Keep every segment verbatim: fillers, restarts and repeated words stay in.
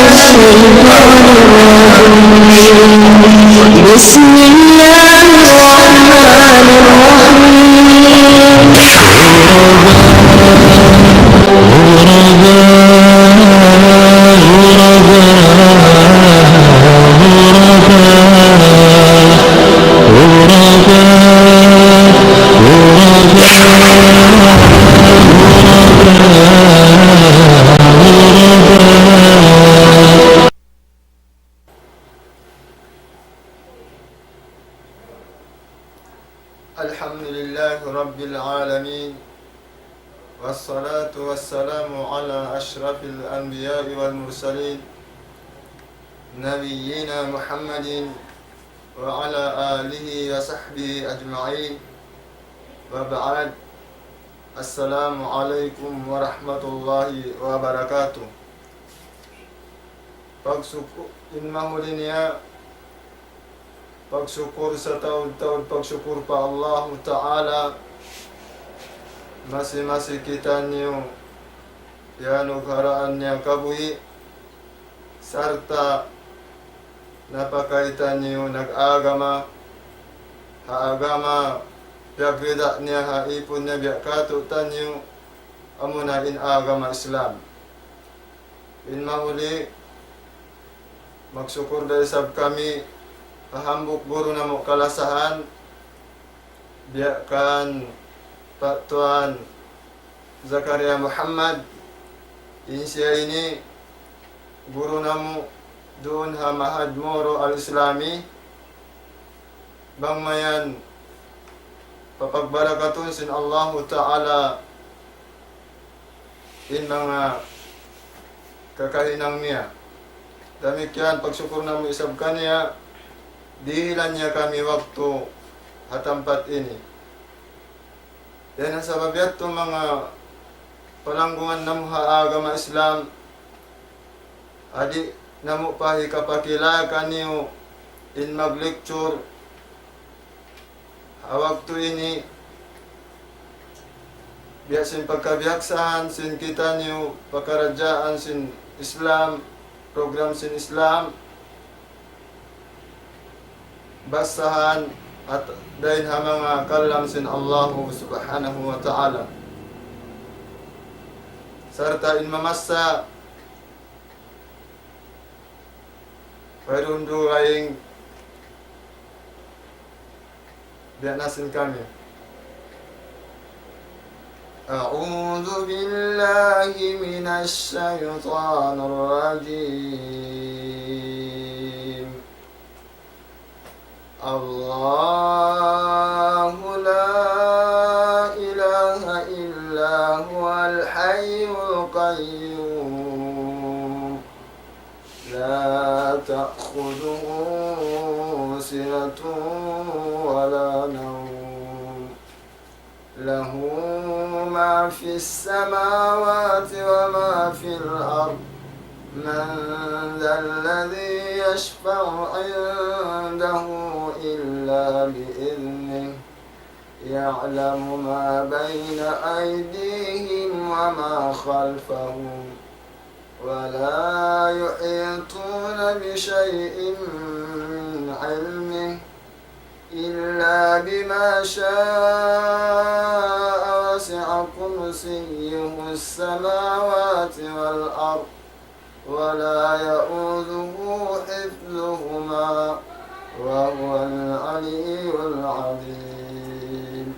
الشيطان الرجيم. بسم الله الرحمن الرحيم. الحمد لله رب العالمين، والصلاة والسلام على أشرف الأنبياء والمرسلين، نبينا محمد وعلى آله وصحبه أجمعين، وبعد. السلام عليكم ورحمة الله وبركاته. Pagsuku-, in mahuli niya, pagsukur sataud-taud, pagsukur pa Allahu Ta'ala, masi-masi kitaniyu, iyanugharaan niya kabuhi', sarta' napakaitaniyu nag-agama, ha agama, piyagrida niya ha ipun niya biya' katu'taniyu, amuna in agama Islam. In mahuli, magsukur da isab kami, ha hambuuk guru namu' kalasahan, biya' kan Pa' Tuan Zakaria Muhammad, in siya ini guru namu' duun ha Mahad Moro Al-Islami, bang mayan papagbarakatun sin Allahu Ta'ala in manga kakahinang niya. Damikkiyan pagsukur namu' isab kaniya, dihilan niya kami waktu ha tampat ini. Dayn ha sabab yadtu manga palanggungan namu' ha agama Islam, adi' namu' pa hikapakila kaniyu in mag-lecture ha waktu ini, biya' sin pagkabiyaksahan sin kitaniyu pakaradjaan sin Islam, program sin Islam, basahan at dayn ha manga kalam sin Allahu Subhanahu wa Ta'ala. Sarta' in mamassa, wayruun dugaing biya' na sin kami. أعوذ بالله من الشيطان الرجيم. الله لا إله إلا هو الحي القيوم. لا تأخذه سنة ولا نوم. له ما في السماوات وما في الأرض. من ذا الذي يشفع عنده إلا بإذنه. يعلم ما بين أيديهم وما خلفهم. ولا يحيطون بشيء من علمه إلا بما شاء. وسع كرسيه السماوات والأرض ولا يئوده حفظهما وهو العلي العظيم.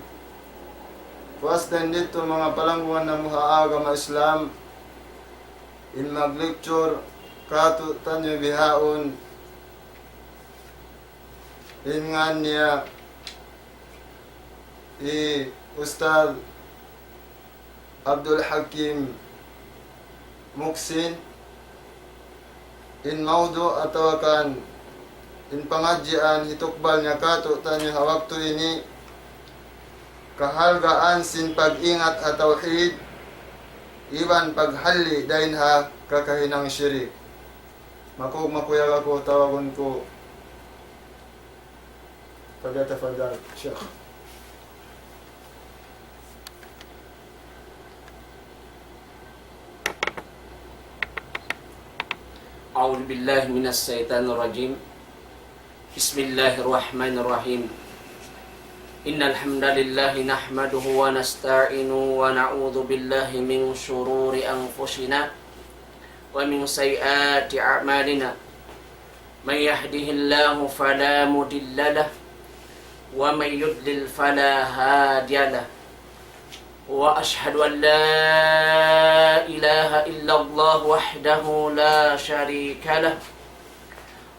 Puas dayn didtu manga palanggungan namu' ha agama Islam, in mag-lecture kātu'niyu bihaun, in ngān niya hi Ustadh Abdul Hakim Muksin, in mawdu' atawa kan in pangadjian hitukbal niya kātu'niyu ha waktu ini, kahalgaan sin pag-ingat ha tawhid, iban paghalli' dayn ha kakahinang shirik. Maku-, makuyag aku, tawagun ku. فليتفضل شيخ. أعوذ بالله من الشيطان الرجيم. بسم الله الرحمن الرحيم. إن الحمد لله نحمده ونستعينه ونعوذ بالله من شرور أنفسنا ومن سيئات أعمالنا. من يهده الله فلا مضل له، ومن يضلل فلا هادي له. وأشهد أن لا إله إلا الله وحده لا شريك له،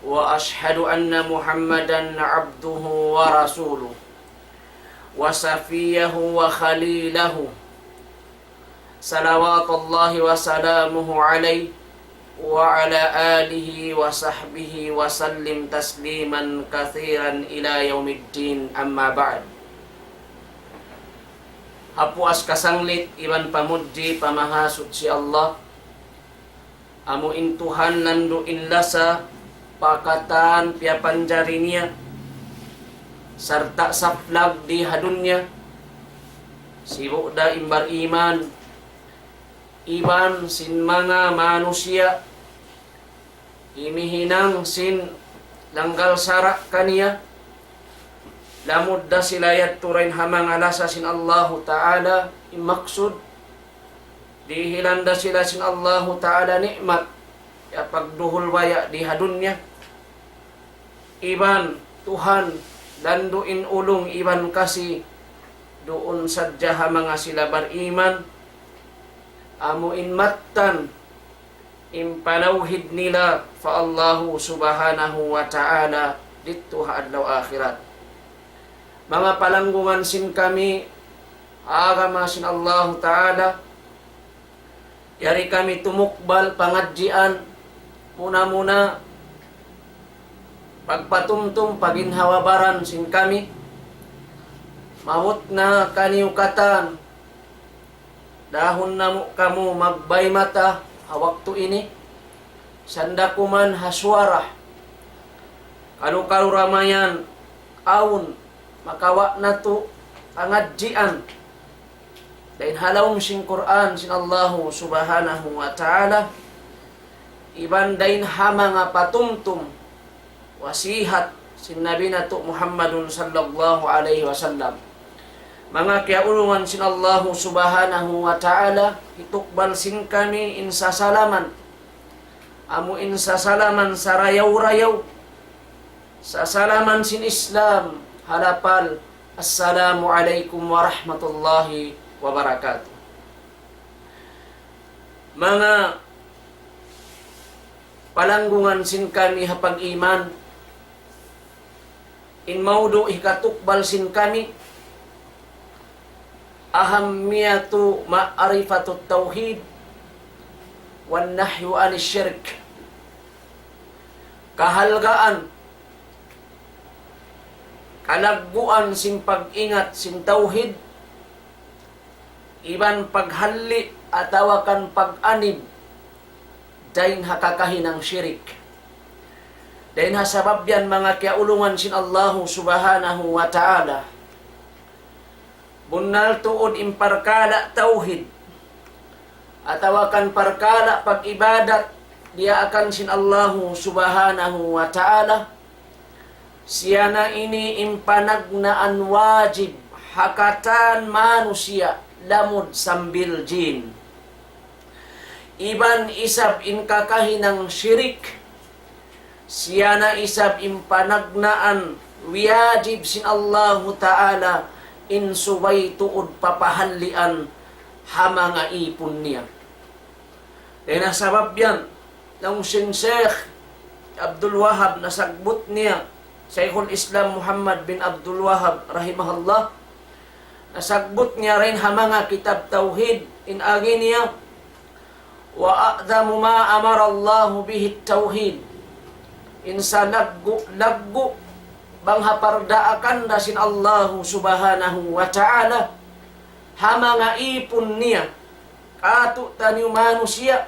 وأشهد أن محمدا عبده ورسوله، وصفيه وخليله، صلوات الله وسلامه عليه وعلى آله وصحبه وسلم تسليما كثيرا إلى يوم الدين، أما بعد. Ha puas kasanglit iban pamudji pa Mahasuchi Allah, amu in Tuhan landu' in lasa pa katan piyapanjari niya, sarta' saplag di ha dunya, sibu' da in bariman, iban sin manga manusiya', imihinang sin langgal sara' kaniya, lamud da sila yadtu dayn ha manga lasa sin Allahu Ta'ala, in maksud, dihilan da sila sin Allahu Ta'ala ni'mat, ya pagduhul baya' di ha dunya. Iban Tuhan, landu' in ulung iban kasi duun sadja ha manga sila bariman, amu in mattan in panawhid nila pa Allahu Subhanahu wa Ta'ala didtu ha adlaw akhirat. Manga palanggungan sin kami, agama sin Allahu Ta'ala, yari kami tumukbal pangadjian, muna-muna, pagpatumtum, paginhawa-baran sin kami, maabut na kaniyu katan, dahun namu' kamu magbay mata ha waktu ini, sanda kuman ha suwara, kalu-kalu ramayan, awn, makawa' natu' pangadjian, dayn ha lawm sin Qur'an sin Allahu Subhanahu wa Ta'ala, iban dayn ha manga patumtum, wasihat sin Nabi natu' Muhammadun sallallahu alayhi wasallam. Manga kiyaulungan sin Allahu Subhanahu wa Ta'ala, hitukbal sin kami in sasalaman, amu in sasalaman sarayaw-rayaw, sasalaman sin Islam, ha lapal, Assalamu alaykum warahmatullahi wabarakatuh. Manga palanggungan sin kami ha pag-iman, in mawdu' hikatukbal sin kami, أهمية معرفة التوحيد والنهي عن الشرك. Kahalgaan, kalagguan sin pag-ingat sin tawhid, iban paghalli' atawa kan pag-anib dayn ha kakahinang shirik. Dayn ha sabab yan, manga kiyaulungan sin Allahu Subhanahu wa Ta'ala, bunnal tuud in parkala' tawhid atawa kan parkala' pag-ibadat diyaakan sin Allahu Subhanahu wa Ta'ala, siya na ini in panagnaan wajib ha katan manusiya' lamud sambil jin. Iban isab in kakahinang shirik, siya na isab in panagnaan wiyajib sin Allahu Ta'ala in subay tuud papahallian ha manga ipun niya. Dayn ha sabab yan, laung sin Sheikh Abdul Wahhab nasabbut niya, Shaykhul Islam Muhammad bin Abdul Wahhab rahimahullah, nasabbut niya dayn ha manga kitab tawhid, in agi niya, وأعظم ما أمر الله به التوحيد. In salaggu'-laggu' bang ha pardaakan da sin Allahu Subhanahu wa Ta'ala ha manga ipun niya, kātu'niyu manusiya',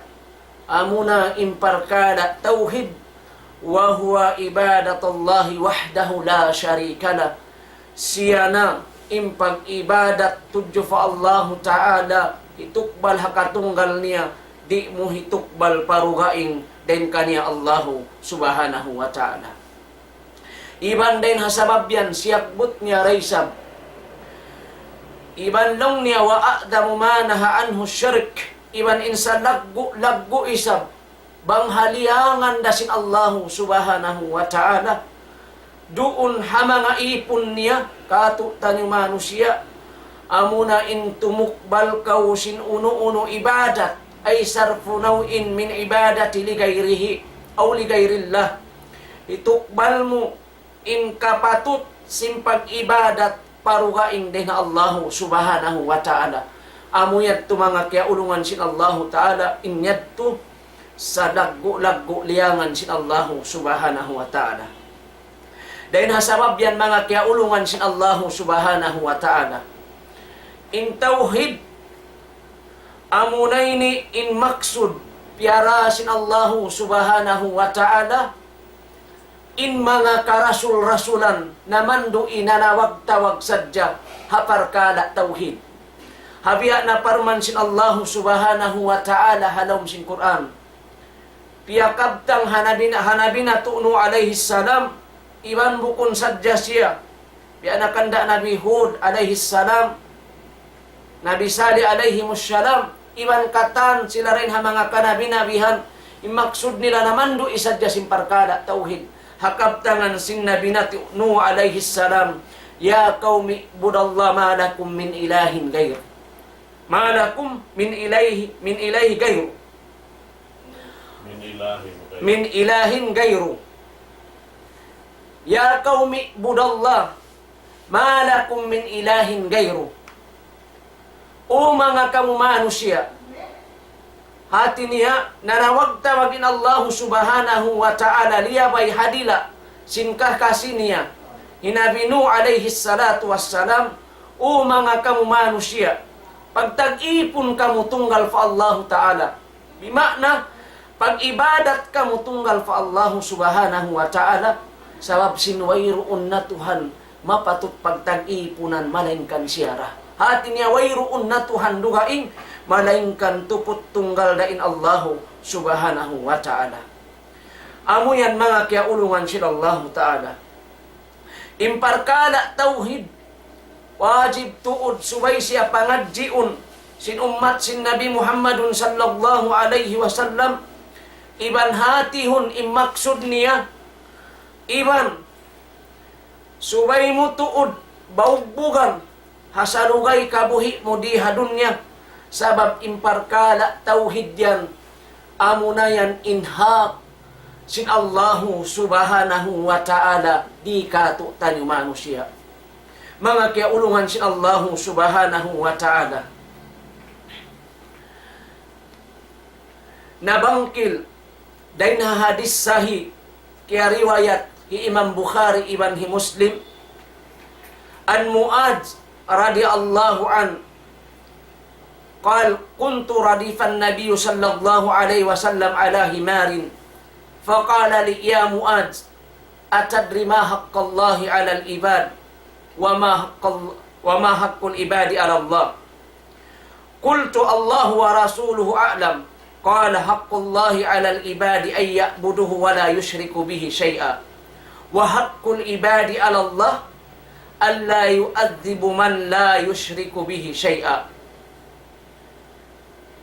amuna in parkala' tawhid, وهو عبادة الله وحده لا شريك له. Siya na in pag-ibadat tudju pa Allahu Ta'ala, hitukbal ha katunggal niya, di' mu hitukbal pa dugaing dayn kaniya Allahu Subhanahu wa Ta'ala. Iban dayn ha sabab yan, siyabbut niya da isab. Iban laung niya, وأعظم ما نهى عنه الشرك. Iban in salaggu'-laggu' isab bang ha liyangan da sin Allahu Subhanahu wa Ta'ala. Duun ha manga ipun niya, katu'taniyu manusiya', amuna in tumukbal kaw sin unu-unu ibadat, أي صرف نوع من عبادة لغيره أو لغير الله. Hitukbal mu in kapatut sin pag-ibadat pa dugaing dayn ha Allahu Subhanahu wa Ta'ala. Amu yadtu manga kiyaulungan sin Allahu Ta'ala, in yadtu salaggu'-laggu' liyangan sin Allahu Subhanahu wa Ta'ala. Dayn ha sabab yan manga kiyaulungan sin Allahu Subhanahu wa Ta'ala. In tawhid, amuna ini in maksud, piyara sin Allahu Subhanahu wa Ta'ala, in manga karasul-rasulan, namandu' in nanawag-tawag sadja ha parkala' tawhid. Ha biya' na parman sin Allahu Subhanahu wa Ta'ala ha lawm sin Qur'an. Piyakabtang ha Nabi na, ha Nabi natu' Nuh alayhi salam, iban bukun sadja siya. Biya' na kanda' Nabi Hud alayhi salam, Nabi Salih alayhimus salam, iban katan sila dayn ha manga kanabi-nabihan, in maksud nila namandu' sadja sin parkala' tawhid. Ha kabtangan sin Nabi natu' Nuh alayhi salam, يا قوم اعبدوا الله ما لكم من إله غيره. ما لكم من إله، من إله غيره. من إله غيره. من إله غيره. يا قوم اعبدوا الله ما لكم من إله غيره. O manga kamu manusiya', hati niya, nanawag-tawag in Allahu Subhanahu wa Ta'ala liyabay ha dila' sin kakasi niya, hi Nabi Nuh alayhi salatu wassalam, O manga kamu manusiya', pagtag-ipun kamu tunggal pa Allahu Ta'ala. Bima'na, pag-ibadat kamu tunggal pa Allahu Subhanahu wa Ta'ala, sabab sin wayruun na Tuhan mapatut pagtag-ipunan malaingkan siya ra. Hati niya wayruun na Tuhan dugaing malaingkan tuput tunggal da in Allahu Subhanahu wa Ta'ala. Amu yan manga kiyaulungan sin Allahu Ta'ala. In parkala' tawhid, wajib tuud subay siya pangadjiun sin ummat sin Nabi Muhammadun sallallahu alayhi wasallam, iban hatihun in maksud niya, iban subay mu tuud baugbugan ha salugay kabuhi' mu di ha dunya, sabab in parkala' tawhid yan, amuna yan in hak sin Allahu Subhanahu wa Ta'ala di katu'taniyu manusiya'. Manga kiyaulungan sin Allahu Subhanahu wa Ta'ala. Nabangkil dayn ha hadis sahih, kiyariwayat hi Imam Bukhari iban hi Muslim, عن معاذ رضي الله عنه قال: كنت رديف النبي صلى الله عليه وسلم على حمار، فقال لي: يا معاذ، أتدري ما حق الله على العباد؟ وما حق ال-، وما حق العباد على الله؟ قلت: الله ورسوله أعلم. قال: حق الله على العباد أن يعبدوه ولا يشركوا به شيئا، وحق العباد على الله أن لا يعذب من لا يشرك به شيئا.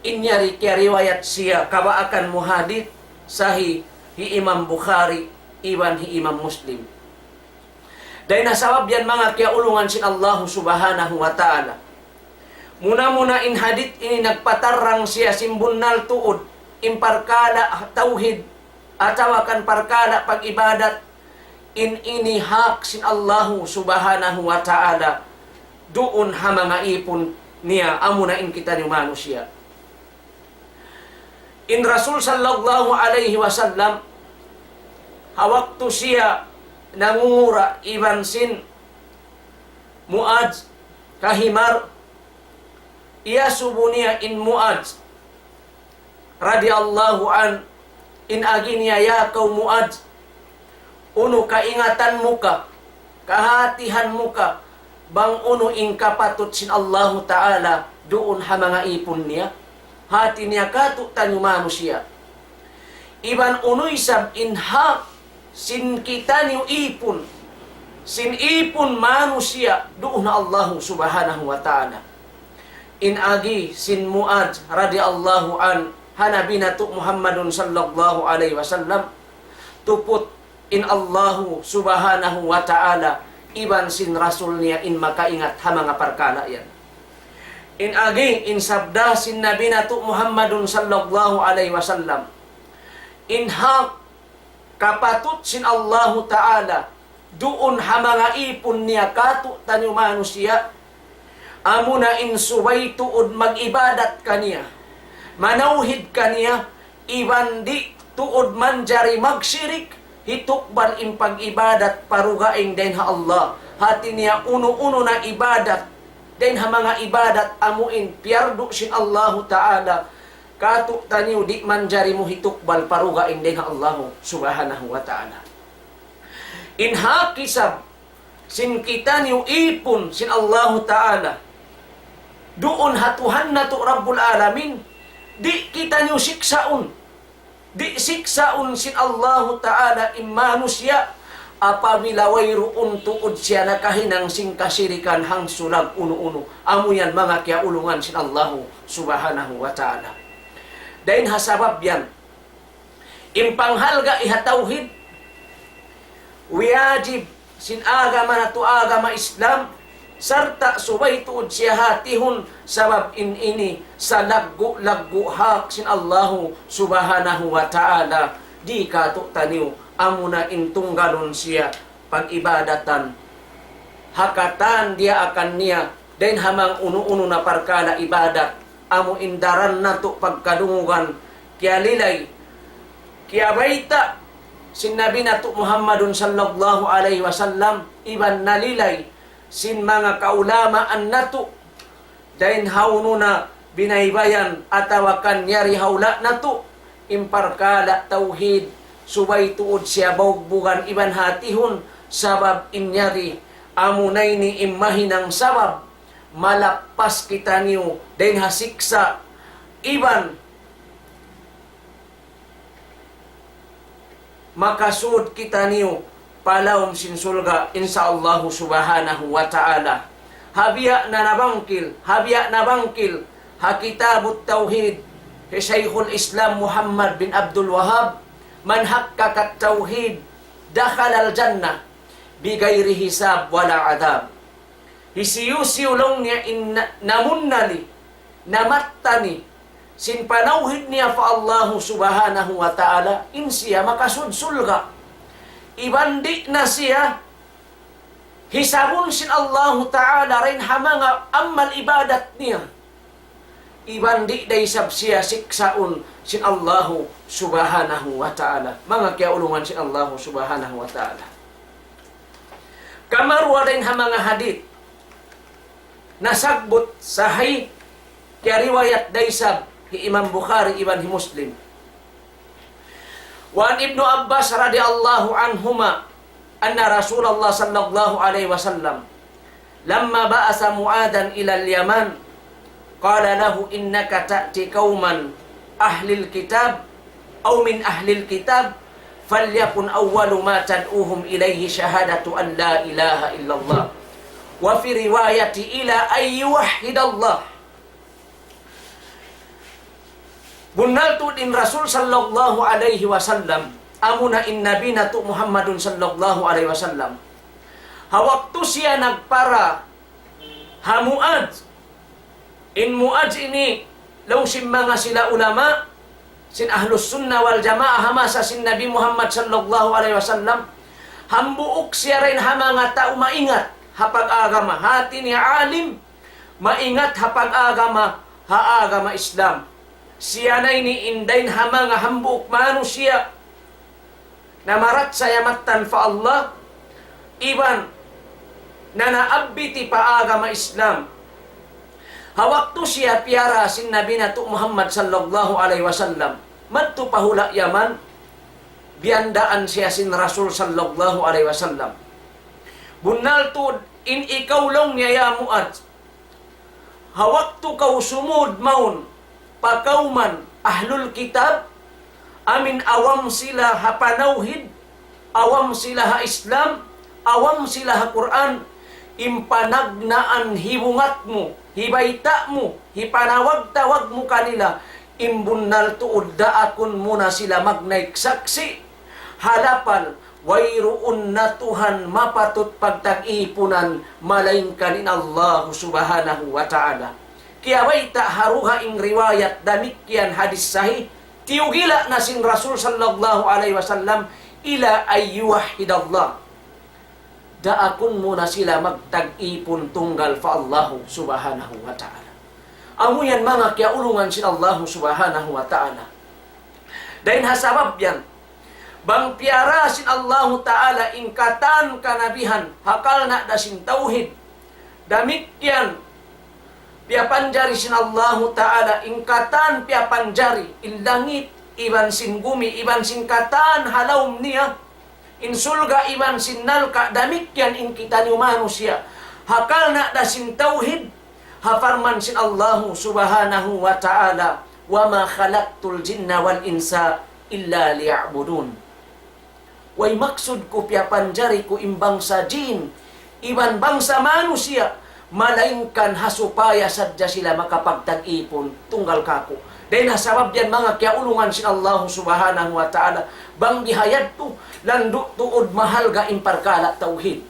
In yari kiyariwayat siya, kabaakan mu hadith sahih hi Imam Bukhari iban hi Imam Muslim. Dayn ha sabab yan manga kiyaulungan sin Allahu Subhanahu wa Ta'ala. Muna-muna in hadith ini nagpatarrang siya sin bunnal tuud, in parkala' tawhid, atawa kan parkala' pag-ibadat, in ini hak sin Allahu Subhanahu wa Ta'ala, duun ha manga ipun niya, amuna in kitaniyu manusiya'. In Rasul sallallahu alayhi wasallam, ha waktu siya nangungura' iban sin Muadz kahimar, iyasubu niya in Muadz radiyallahu anhu, in agi niya, "Ya kaw Muadz, unu kaingatan mu ka, kahatihan mu ka, bang unu in kapatut sin Allahu Ta'ala duun ha manga ipun niya?" Hati niya kātu'niyu manusiya'. Iban unu isab in hak sin kitaniyu ipun, sin ipun manusiya' duun ha Allahu Subhanahu wa Ta'ala. In agi sin Muadz radiyallahu anhu ha Nabi natu' Muhammadun sallallahu alayhi wasallam, tuput in Allahu Subhanahu wa Ta'ala iban sin Rasul niya in makaingat ha manga parkala' yan. In agi, in sabda sin Nabi natu' Muhammadun sallallahu alayhi wasallam, in hak kapatut sin Allahu Ta'ala duun ha manga ipun niya kātu'niyu manusiya', amuna in subay tuud mag-ibadat kaniya, manawhid kaniya, iban di' tuud manjari magsirik, hitukbal in pag-ibadat pa dugaing dayn ha Allah. Hati niya unu-unu na ibadat, dayn ha manga ibadat amu in piyardu sin Allahu Ta'ala, kātu'niyu di' manjari mu hitukbal pa dugaing dayn ha Allahu Subhanahu wa Ta'ala. In hak isab sin kitaniyu ipun sin Allahu Ta'ala duun ha Tuhan natu' Rabbul Alamin, di' kitaniyu siksaun. Di' siksaun sin Allahu Ta'ala in manusiya' apabila wayruun tuud siya nakahinang sin kasirikan hangsulag unu-unu. Amu yan manga kiyaulungan sin Allahu Subhanahu wa Ta'ala. Dayn ha sabab yan, in panghalga' ha tawhid, wajib sin agama natu' agama Islam, sarta' subay tuud siya hātihun, sabab in ini salaggu'-laggu' hak sin Allahu Subhanahu wa Ta'ala di' kātu'niyu, amuna in tunggalun siya pag-ibadatan. Ha katan diyaakan niya dayn ha manga unu-unu na parkala' ibadat, amu in daran natu' pagkadungugan, kiyalilay, kiyabayta' sin Nabi natu' Muhammadun sallallahu alayhi wasallam, iban nalilay sin manga kaulamaan natu', dayn ha unu na binaybayan atawa kan yari ha hula' natu', in parkala' tawhid, subay tuud siya baugbugan iban hātihun, sabab in yari, amuna ini in mahinang sabab malappas kitaniyu dayn ha siksa', iban makasud kitaniyu pa lawm sin surga', insya Allahu Subhanahu wa Ta'ala. Ha biya' na nabangkil, ha biya' nabangkil ha Kitabut Tawhid hi Shaykhul Islam Muhammad bin Abdul Wahhab, من حقق التوحيد دخل الجنة بغير حساب ولا عذاب. Hisiyu-siyu laung niya in na-, namunnali, namattani sin panawhid niya pa Allahu Subhanahu wa Ta'ala, in siya makasud surga'. Iban di' na siya hisabun sin Allahu Ta'ala dayn ha manga amal ibadat niya. Iban di' da isab siya siksaun sin Allahu Subhanahu wa Ta'ala. Manga kiyaulungan sin Allahu Subhanahu wa Ta'ala. Kamaruwa dayn ha manga hadith nasabbut sahih, kiyariwayat da isab hi Imam Bukhari iban hi Muslim. وعن ابن عباس رضي الله عنهما أن رسول الله صلى الله عليه وسلم لما بعث معاذا إلى اليمن قال له: إنك تأتي قوما أهل الكتاب أو من أهل الكتاب، فليكن أول ما تدعوهم إليه شهادة أن لا إله إلا الله، وفي رواية إلى أن يوحد الله. Bunnal tuud in Rasul sallallahu alayhi wasallam, amuna in Nabi natu' Muhammadun sallallahu alayhi wasallam, ha waktu siya nagpara ha Muadz, in Muadz ini, laung sin manga sila ulama sin Ahlus Sunnah wal Jamaah, ha masa sin Nabi Muhammad sallallahu alayhi wasallam, hambuuk siya dayn ha manga tau maingat ha pag-agama, hati niya alim, maingat ha pag-agama, ha agama Islam. Siya na ini in dayn ha manga hambuuk manusiya' namarachaya mattan pa Allah, iban nanaabbiti pa agama Islam. Ha waktu siya piyara sin Nabi natu' Muhammad sallallahu alayhi wasallam madtu pa hula' Yaman, biyandaan siya sin Rasul sallallahu alayhi wasallam. Bunnal tuud in ikaw laung niya ya Muadz, ha waktu kaw sumud mawn pa kawman ahlul kitab, amuin awam sila ha panawhid, awam sila ha Islam, awam sila ha Qur'an, in panagnaan hibungat mu, hibayta' mu, hipanawag-tawag mu kanila, in bunnal tuud daakun mu na sila magnaik saksi', ha lapal, wayruun na Tuhan mapatut pagtag-ipunan, malaingkan in Allah Subhanahu wa Ta'ala. Kiyabayta' ha dugaing riwayat damikkiyan hadis sahih, tiyugila' na sin Rasul sallallahu alayhi wasallam, إلى أن يوحد الله. Daakun mu na sila magtag-ipun tunggal pa Allahu Subhanahu wa Ta'ala. Amu yan manga kiyaulungan sin Allahu Subhanahu wa Ta'ala. Dayn ha sabab yan, bang piyara sin Allahu Ta'ala in katan kanabihan, ha karna' da sin tawhid. Damikkiyan, piyapanjari sin Allahu Ta'ala in katan piyapanjari, in langit, iban sin bumi, iban sin katan ha lawm niya, in surga' iban sin narka', damikkiyan in kitaniyu manusiya'. Ha karna' da sin tawhid, ha parman sin Allahu Subhanahu wa Ta'ala, وما خلقت الجن والإنس إلا ليعبدون. Way maksud ku piyapanjari ku in bangsa jin, iban bangsa manusiya', malaingkan ha supaya sadja sila makapagtag-ipun tunggal kāku'. Dayn ha sabab yan manga kiyaulungan sin Allahu Subhanahu wa Ta'ala, bang bihayadtu, landu' tuud mahalga' in parkala' tawhid.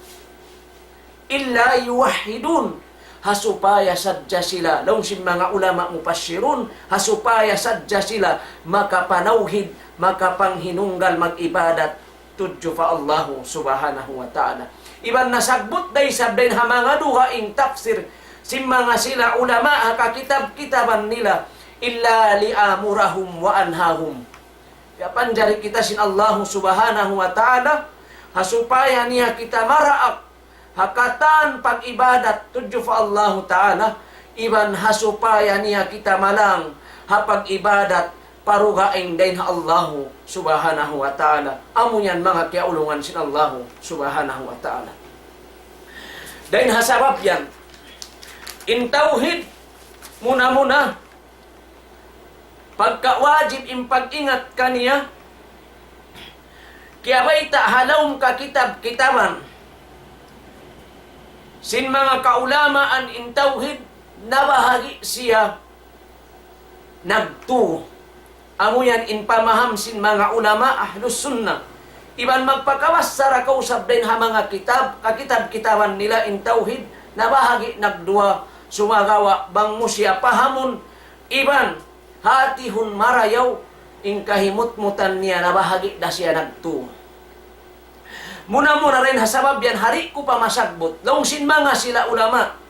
إلا يوحدون. Ha supaya sadja sila, laung sin manga ulama mufassirun, ha supaya sadja sila makapanawhid, makapanghinunggal mag-ibadat tudju pa Allahu Subhanahu wa Ta'ala. Iban nasabbut da isab dayn ha manga dugaing tafsir sin manga sila ulama ha kakitab-kitaban nila, إلا ليأمرهم وينهاهم. Piyapanjari kita sin Allahu Subhanahu wa Ta'ala, ha supaya niya kita maraak ha katan pag-ibadat tudju pa Allahu Ta'ala, iban ha supaya niya kita malang ha pag-ibadat pa dugaing dayn ha Allahu Subhanahu wa Ta'ala. Amu yan manga kiyaulungan sin Allahu Subhanahu wa Ta'ala. Dayn ha sabab yan, in tawhid, muna-muna, pagka wajib in pag-ingat kaniya, kiyabayta' ha lawm kakitab-kitaban sin manga kaulamaan in tawhid, nabahagi' siya nagtū. Amu yan in pamaham sin manga ulama ahlus sunnah. Iban magpakabassa da kaw isab dayn ha manga kitab, kakitab-kitaban nila in tawhid, nabahagi' nagduwa, sumagawa' bang mu siya pahamun, iban hatihun marayaw, in kahimutmutan niya nabahagi' da siya nagtū. Muna-muna dayn ha sabab yan, di' ku pa masabbut, laung sin manga sila ulama,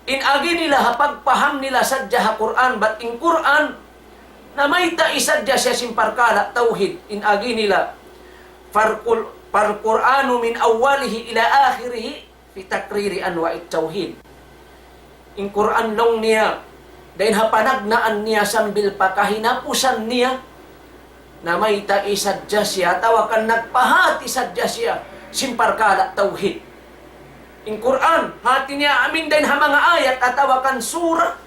in agi nila ha pagpaham nila sadja ha Qur'an, bat in Qur'an, namayta' sadja siya sin parkala' tawhid, in agi nila, فالقر-، فالقرآن من أوله إلى آخره في تقرير أنواع التوحيد. In Qur'an laung niya, dayn ha panagnaan niya sambil pa kahinapusan niya, namayta' sadja siya, atawa kan nagpahāti sadja siya, sin parkala' tawhid. In Qur'an, hāti niya amuin dayn ha manga ayat atawa kan surah,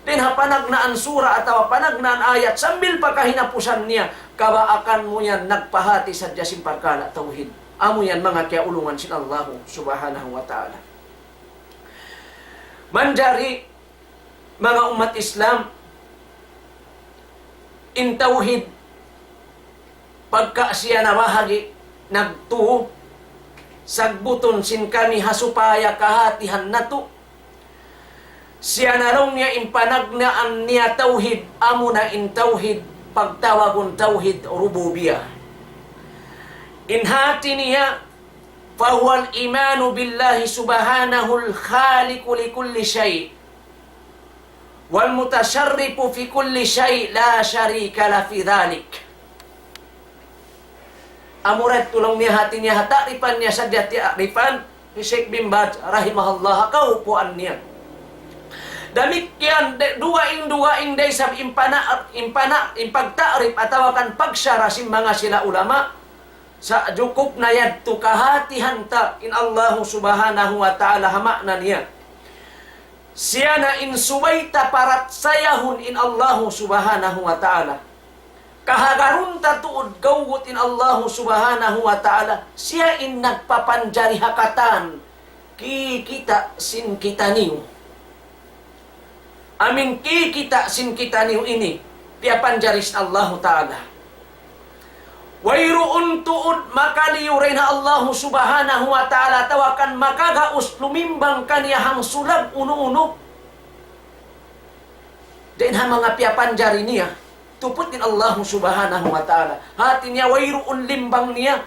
dayn ha panagnaan surah atawa panagnaan ayat sambil pa kahinapusan niya, kabaakan mu yan nagpahāti sadja sin parkala' tawhid. Amu yan manga kiyaulungan sin Allahu Subhanahu wa Ta'ala. Manjari manga ummat Islam, in tawhid, pagka siya nabahagi' nagtū, sabbutun sin kami ha supaya kahātihan natu'. Siya na laung niya in panagnaan niya tawhid, amuna in tawhid, pagtawagun tawhid rububiyah. In hāti niya, فهو الإيمان بالله سبحانه الخالق لكل شيء والمتصرف في كل شيء لا شريك له في ذلك. Amura tuud laung niya hāti niya ha ta'rifan niya sadja ta'rifan hi Sheikh bin Baz rahimahullah ha kaupuan niya. Damikkiyan de-, dugaing-dugaing da isab in pana-, in pana-, in pagta'rif atawa kan pagsara sin manga sila ulama. Sa' jukup na yadtu kahātihan ta in Allahu Subhanahu wa Ta'ala ha maana niya. Siya na in subay ta parachayahun in Allahu Subhanahu wa Ta'ala. Kahagarun ta tuud gawgut in Allahu Subhanahu wa Ta'ala. Siya in nagpapanjari ha katan kikita' sin kitaniyu. Amu in kikita' sin kitaniyu ini, piyapanjari sin Allahu Ta'ala. Wayruun tuud makaliyu dayn ha Allahu Subhanahu wa Ta'ala, atawa kan makagaus lumimbang kaniya hangsulag unu-unu dayn ha manga piyapanjari niya. Tuput in Allahu Subhanahu wa Ta'ala. Hati niya wayruun limbang niya,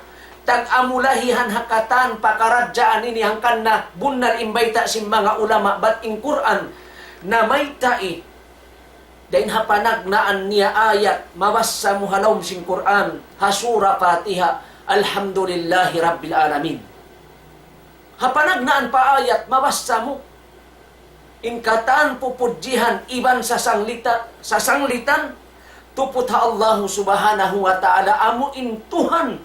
tag amu lahihan ha katan pakaradjaan ini hangkan na bunnal in bayta' sin manga ulama, bat in Qur'an namayta' dayn ha panagnaan niya ayat, mabassa mu ha lawm sin Qur'an, ha Sura Fatiha, Alhamdulillahi Rabbil Alamin. Ha panagnaan pa ayat, mabassa mu in katan pupudjihan iban sasanglita-, sasanglitan, tuput ha Allahu Subhanahu wa Ta'ala, amu in Tuhan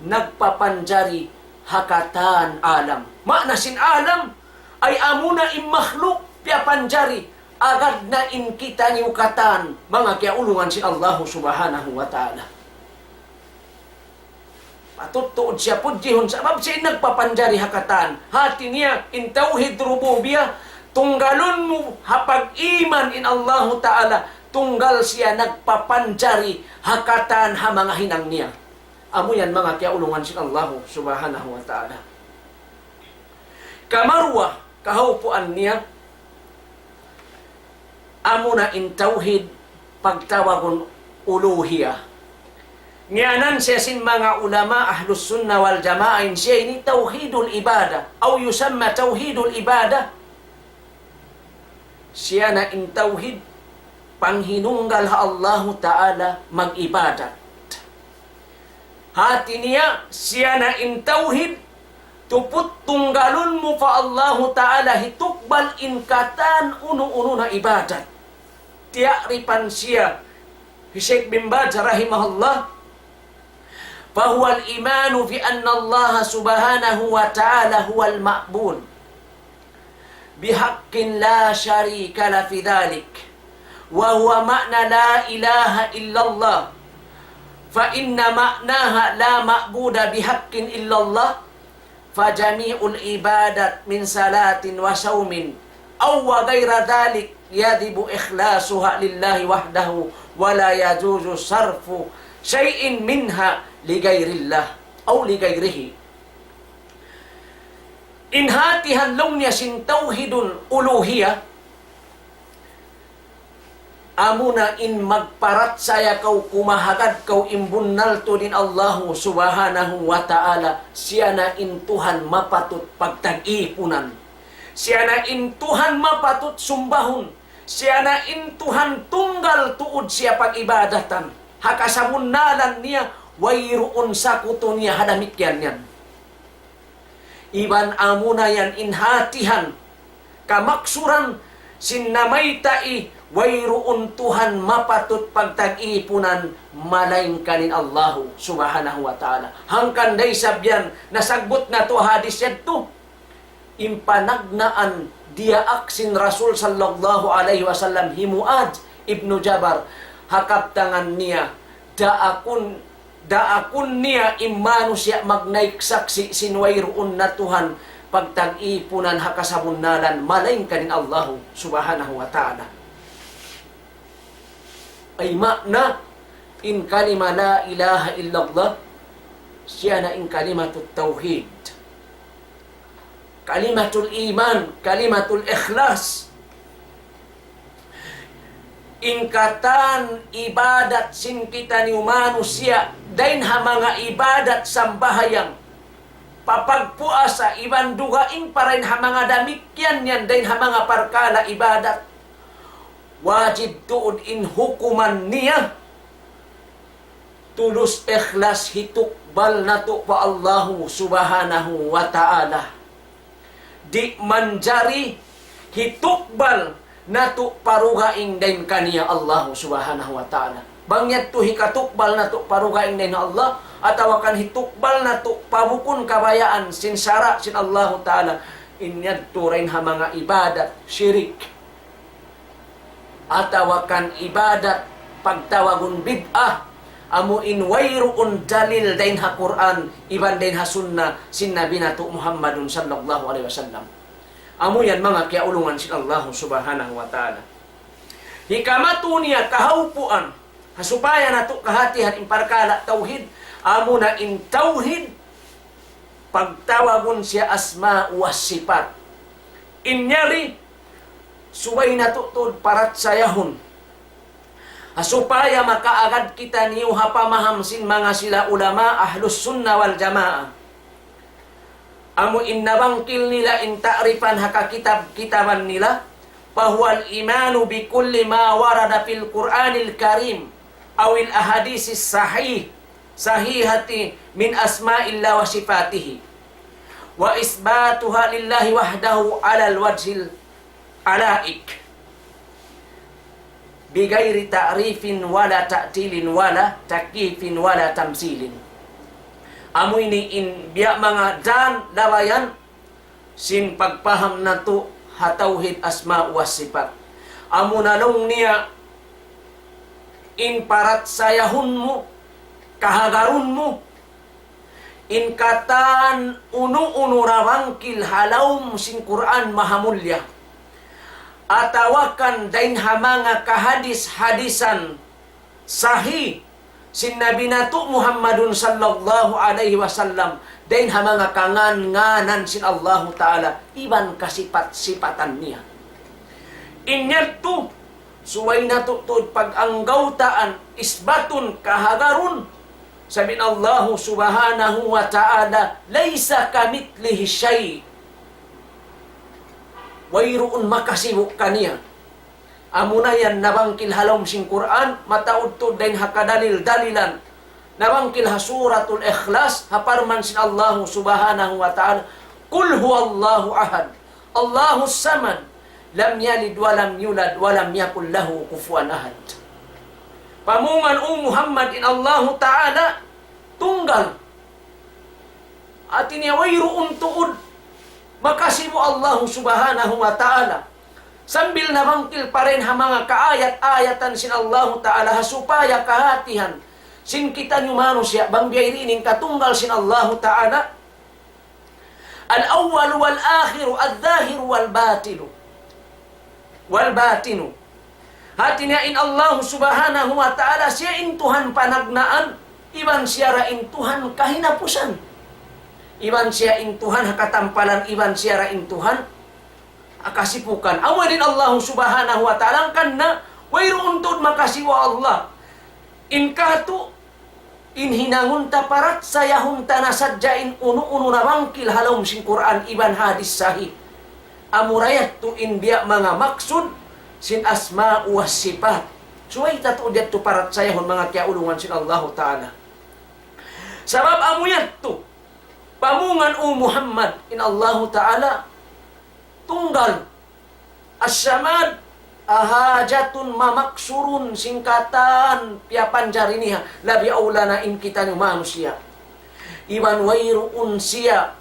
nagpapanjari ha katan alam. Maana sin alam, ay amu na in makhluk piyapanjari, agad na in kitaniyu katan, manga kiyaulungan sin Allahu Subhanahu wa Ta'ala. Patut tuud siya pudjihun, sabab siya in nagpapanjari ha katan. Hati niya, in tawhid rububiyah, tunggalun mu ha pag-iman in Allahu Ta'ala, tunggal siya nagpapanjari ha katan ha manga hinang niya. Amu yan manga kiyaulungan sin Allahu Subhanahu wa Ta'ala. Kamaruwa, kahaupuan niya, amu na in tawhid pagtawagun uluhiyah. Ngiyanan siya sin manga ulama Ahlus Sunnah wal Jamaah in siya ini tawhidul ibadah, aw yusamma tawhidul ibadah. Siya na in tawhid, panghinunggal ha Allahu Ta'ala mag-ibadat. Hati niya, siya na in tawhid, tuput tunggalun mu pa Allahu Ta'ala hitukbal in katan unu-unu na ibadat. Tiyaripan siya hi Sheikh bin Baz rahimahullah, فهو الإيمان بأن الله سبحانه وتعالى هو المعبود بحق لا شريك له في ذلك، وهو معنى لا إله إلا الله، فإن معناها لا معبود بحق إلا الله، فجميع العبادات من صلاة وصوم أو وغير ذلك يجب إخلاصها لله وحده، ولا يجوز صرف شيء منها لغير الله أو لغيره. In hatihan laung niya sin tawhidul uluhiyah, amuna in magparachaya kaw, kumahagad kaw in bunnal tuud in Allahu Subhanahu wa Ta'ala, siya na in Tuhan mapatut pagtag-ipunan. Siya na in Tuhan mapatut sumbahun. Siya na in Tuhan tunggal tuud siya pag-ibadatan. Ha kasabunnalan niya, wayruun sakutu niya ha damikkiyan yan. Iban amuna yan in hatihan, kamaksuran, sin namayta' wayruun Tuhan mapatut pagtag-ipunan, malaingkan in Allahu Subhanahu wa Ta'ala. Hangkan da isab yan, nasabbut natu' hadis yadtu. In panagnaan diyaak sin Rasul sallallahu alayhi wasallam hi Muadh ibnu Jabal, ha kabtangan niya, daakun, daakun niya in manusiya' magnaik saksi' sin wayruun na Tuhan pagtag-ipunan ha kasabunnalan, malaingkan in Allahu Subhanahu wa Ta'ala. Ay maana in kalima la ilaha illallah, siya na in kalimatut tawhid. Kalimatul iman, kalimatul ikhlas. In katan ibadat sin kitaniyu manusiya', dayn ha manga ibadat sambahayang, papagpuasa, iban dugaing pa dayn ha manga damikkiyan yan, dayn ha manga parkala' ibadat. Wajib tuud in hukuman niya, tulus ikhlas hitukbal natu' pa Allahu Subhanahu wa Ta'ala. Di' manjari hitukbal natu' pa dugaing dayn kaniya Allahu Subhanahu wa Ta'ala. Bang yadtu hikatukbal natu' pa dugaing dayn Allah, atawa kan hitukbal natu' pa bukun kabayaan sin sara' sin Allahu Ta'ala. In yadtu dayn ha manga ibadat shirik, atawa kan ibadat pagtawagun bid'ah, amu in wayruun dalil dayn ha Qur'an iban dayn ha sunna sin Nabi natu' Muhammadun sallallahu alayhi wasallam. Amu yan manga kiyaulungan sin Allahu subhanahu wa ta'ala. Hikamatu niya kahawpuan, ha supaya natu' kahatihan in parkala' tawhid, amuna in tawhid, pagtawagun siya asma wa sifat. In yari, subay natu' tuud parachayahun. Ha supaya makaagad kitaniyu ha pamaham sin manga sila ulama ahlus sunnah wal jamaah. Amu in nabangkil nila in ta'rifan ha kakitab-kitaban nila, فهو الإيمان بكل ما ورد في القرآن الكريم أو الأحاديث الصحيح، صحيحة من أسماء الله وصفاته، وإثباتها لله وحده على الوجه اللائق، بغير تحريف ولا تعطيل ولا تكييف ولا تمثيل. Amu ini in biya' manga dan labayan sin pagpaham natu' ha tawhid asma wa sifat. Amuna laung niya in parachayahun mu, kahagarun mu, in katan unu-unu nabangkil ha lawm sin Qur'an mahamulya, atawa kan dayn ha manga kahadis-hadisan sahih sin Nabi natu' Muhammadun sallallahu alayhi wasallam, dayn ha manga kangan-nganan sin Allahu Ta'ala, iban kasipat-sipatan niya. In yadtu, subay natu' tuud pag-anggawtaan, isbatun, kahagarun, sabab in Allahu subhanahu wa ta'ala, ليس كمثله شيء. Wayruun makasibu' kaniya. Amuna yan nabangkil ha lawm sin Qur'an, mataud tuud dayn ha kadalil-dalilan. Nabangkil ha Suratul Ikhlas, ha parman sin Allahu subhanahu wa ta'ala, قل هو الله أحد، الله الصمد، لم يلد ولم يولد ولم يكن له كفوا أحد. Pamungan, O Muhammad, in Allahu Ta'ala tunggal. Hati niya wayruun tuud makasibu' Allahu subhanahu wa ta'ala. Sambil nabangkil pa dayn ha manga kaayat-ayatan sin Allahu Ta'ala ha supaya kahatihan sin kitaniyu manusiya', bang biya' diin in katunggal sin Allahu Ta'ala. الأول والآخر الظاهر والباطن. والباطن. Hati niya in Allahu subhanahu wa ta'ala, siya in Tuhan panagnaan, iban siya ra in Tuhan kahinapusan. Iban siya in Tuhan ha katampalan, iban siya ra in Tuhan ha kasipukan. Amu in Allahu subhanahu wa ta'ala, hangkan na, wayruun tuud makasibu' Allah. In katu', in hinangun ta parachayahun ta na sadja in unu-unu nabangkil ha lawm sin Qur'an iban hadis sahih. Amura yadtu in biya' manga maksud sin asma wa sifat. Subay ta tuud yadtu parachayahun manga kiyaulungan sin Allahu Ta'ala. Sabab amu yadtu, pamungan, O Muhammad, in Allahu Ta'ala tunggal. As-Samad, ahajatun mamaksurun, sin katan piyapanjari niya, labi awla na in kitaniyu manusiya'. Iban wayruun siya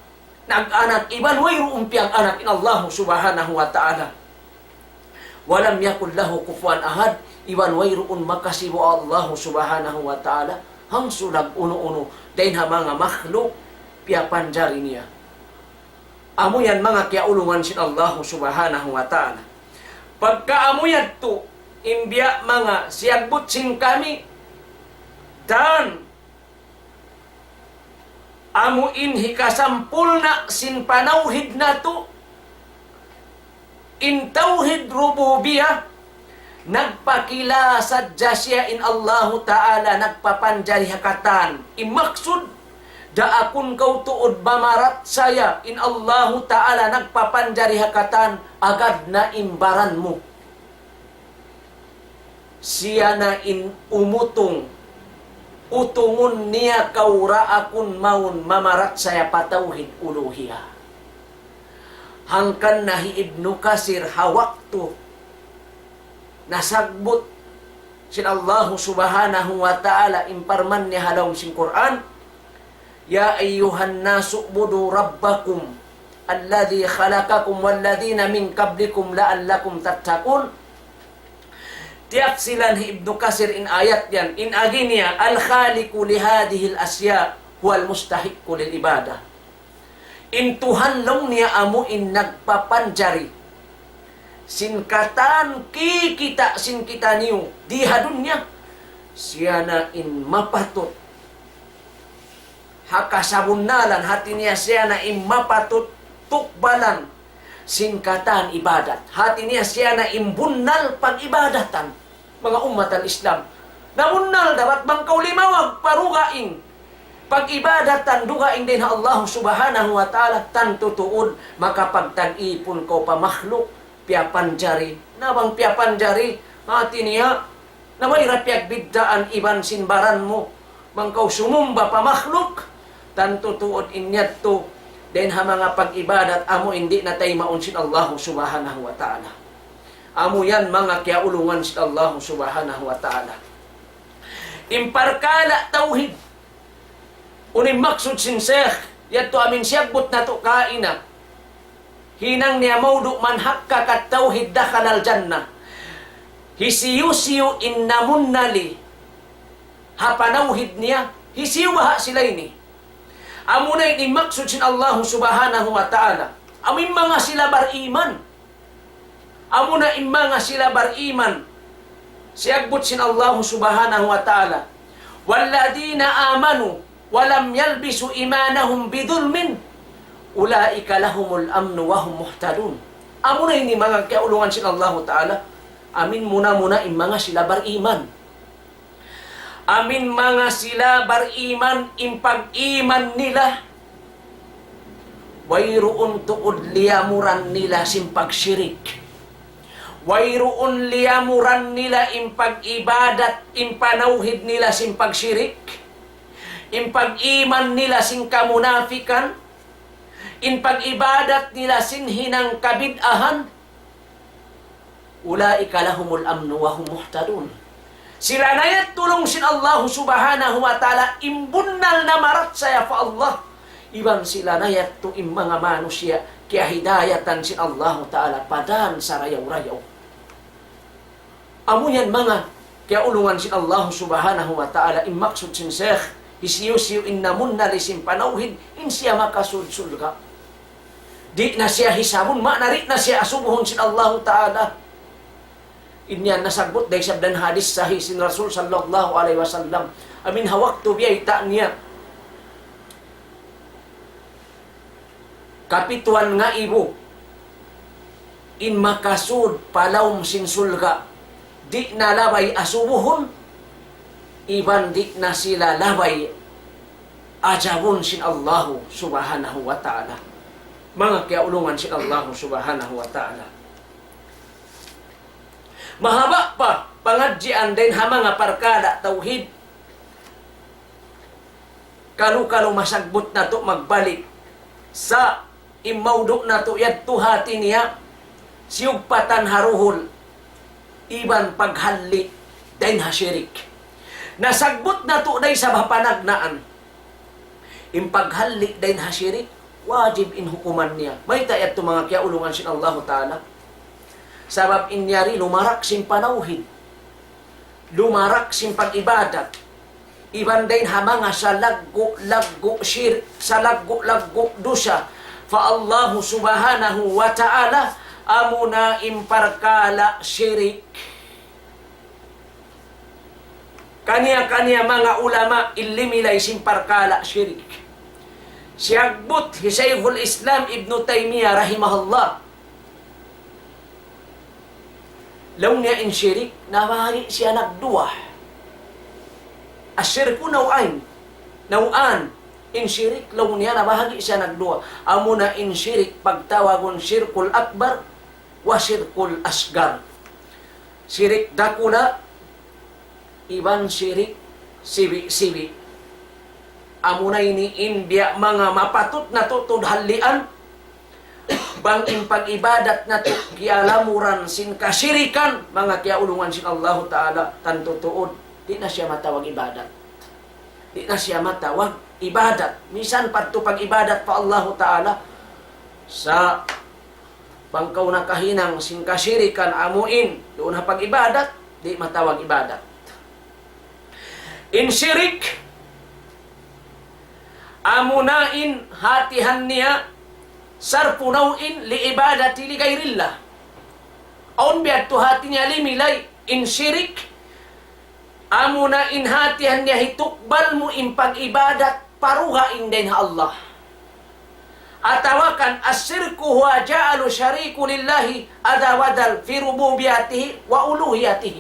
nag-anak, iban wayruun piyag-anak in Allahu subhanahu wa ta'ala. ولم يكن له كفوا أحد, iban wayruun makasibu' Allahu subhanahu wa ta'ala, hangsulag unu-unu, dayn ha manga makhluk, piyapanjari niya. Amu yan manga kiyaulungan sin Allahu subhanahu wa ta'ala. Pagka amu yadtu, in biya' manga siyabbut sin kami, dan amu in hikasampurna' sin panawhid natu', in tawhid rububiyah, nagpakila sadja siya in Allahu Ta'ala nagpapanjari ha katan. In maksud, daakun kaw tuud mamarachaya in Allahu Ta'ala nagpapanjari ha katan, agad na in baran mu. Siya na in umutung, utungun niya kaw daakun mawn mamarachaya pa tawhid uluhiyah. Hangkan na hi Ibnu Kasir ha waktu nasabbut sin Allahu subhanahu wa ta'ala in parman niya ha lawm sin Qur'an, يا أيها الناس اعبدوا ربكم الذي خلقكم والذين من قبلكم لعلكم تتقون. Tiyafsilan hi Ibnu Kasir in ayat yan, in agi niya, الخالق لهذه الأشياء هو المستحق للعبادة. In Tuhan laung niya amu in nagpapanjari sin katan kikita' sin kitaniyu di ha dunya, siya na in mapatut ha kasabunnalan, hati niya siya na in mapatut tukbalan sin katan ibadat. Hati niya siya na in bunnal pag-ibadatan, manga ummat al-Islam. Na bunnal dapat bang kaw limawag pa dugaing pag-ibadatan, dugaing dayn ha Allah Subhanahu wa Ta'ala, tantu tuud makapagtag-ipun kaw pa makhluk, piyapanjari. Na bang piyapanjari, hati niya, na way ra piyagbiddaan iban sin baran mu, bang kaw sumumba pa makhluk, tantu tuud in yadtu dayn ha manga pag-ibadat amu in di' na taymaun sin Allah Subhanahu wa Ta'ala. Amu yan manga kiyaulungan sin Allah Subhanahu wa Ta'ala. In parkala' tawhid, unu in maksud sin Sheikh, yadtu amin siyabbut natu' kaina. Hinang niya mawdu', من حقق التوحيد دخل الجنة. Hisiyu-siyu in namunnali ha panawhid niya, hisiyu baha' sila ini? Amuna ini maksud sin Allah Subhanahu wa Ta'ala. Amu in manga sila bariman. Amuna in manga sila bariman. Siyabbut sin Allah Subhanahu wa Ta'ala, والذين آمنوا ولم يلبسوا إيمانهم بظلم أولئك لهم الأمن وهم مهتدون. Amuna ini manga kiyaulungan sin Allah Ta'ala. Amin muna-muna in manga sila bariman. Amin manga sila bariman, in pag-iman nila, wayruun tuud liyamuran nila sin pagshirik. Wayruun liyamuran nila in pag-ibadat, in panawhid nila sin pagshirik. In pag-iman nila sin kamunafikan. In pag-ibadat nila sin hinang kabid'ahan. أولئك لهم الأمن وهم مهتدون. Sila na yadtu laung sin Allah Subhanahu wa Ta'ala in bunnal na marachaya pa Allah. Iban sila na yadtu in manga manusiya' kiyahidayatan sin Allah Ta'ala pa dan sarayaw-rayaw. Amu yan manga kiyaulungan sin Allah Subhanahu wa Ta'ala, in maksud sin Sheikh, hisiyu-siyu in namunnali sin panawhid, in siya makasud surga'. Di' na siya hisabun, maana di' na siya asubuhun sin Allahu Ta'ala. In yan nasabbut da isab dayn hadith sahih sin Rasul sallallahu alayhi wasallam. Amin ha waktu biyayta' niya kapituan ngaibu in makasud pa lawm sin surga', di' na labay asubuhun, iban di' na sila labay ajabun sin Allahu Subhanahu wa Ta'ala. Manga kiyaulungan sin Allahu Subhanahu wa Ta'ala. Mahaba' pa pangadjian dayn ha manga parkala' tawhid. Kalu-kalu masabbut natu' magbalik sa' in mawdu' natu' yadtu hati niya, siyugpatan ha duhul, iban paghalli' dayn ha shirik. Nasabbut natu' da isab ha panagnaan. In paghalli' dayn ha shirik, wajib in hukuman niya. Mayta' yadtu manga kiyaulungan sin Allahu Ta'ala? Sabab in yari lumarak sin panawhid, lumarak sin pag-ibadat, iban dayn ha manga salaggu'-laggu' shirik, salaggu'-laggu' dusa pa Allahu Subhanahu wa Ta'ala, amuna in parkala' shirik. Kaniya-kaniya manga ulama in limilay sin parkala' shirik. Siyabbut hi Shaykhul Islam Ibnu Taymiyyah rahimahullah, laung niya in shirik, nabahagi' siya nagduwa. الشرك نوعين، نوعان. In shirik, laung niya, nabahagi' siya nagduwa. Amuna in shirik pagtawagun shirkul akbar wa shirkul asgar. Shirik dakula', iban shirik sibi'-sibi'. Amuna ini in biya' manga mapatut natu' tuud hallian, bang in pag-ibadat natu' kiyalamuran sin kashirikan, manga kiyaulungan sin Allahu Ta'ala, tantu tuud, di' na siya matawag ibadat. Di' na siya matawag ibadat. Misan pa yadtu pag-ibadat pa Allahu Ta'ala, Sa' bang kaw nakahinang sin kasirikan amuin, duun ha pag-ibadat, di' matawag ibadat. In sirik, amuna in hatihan niya, sarfu naw'in li ibadati li gayrillah. Awn biya' tu hati niya limilay, in sirik, amuna in hatihan niya hitukbal mu in pag-ibadat pa dugaing dayn ha Allah. Atawa kan, الشرك هو جعل شريك لله عز وجل في ربوبيته وألوهيته.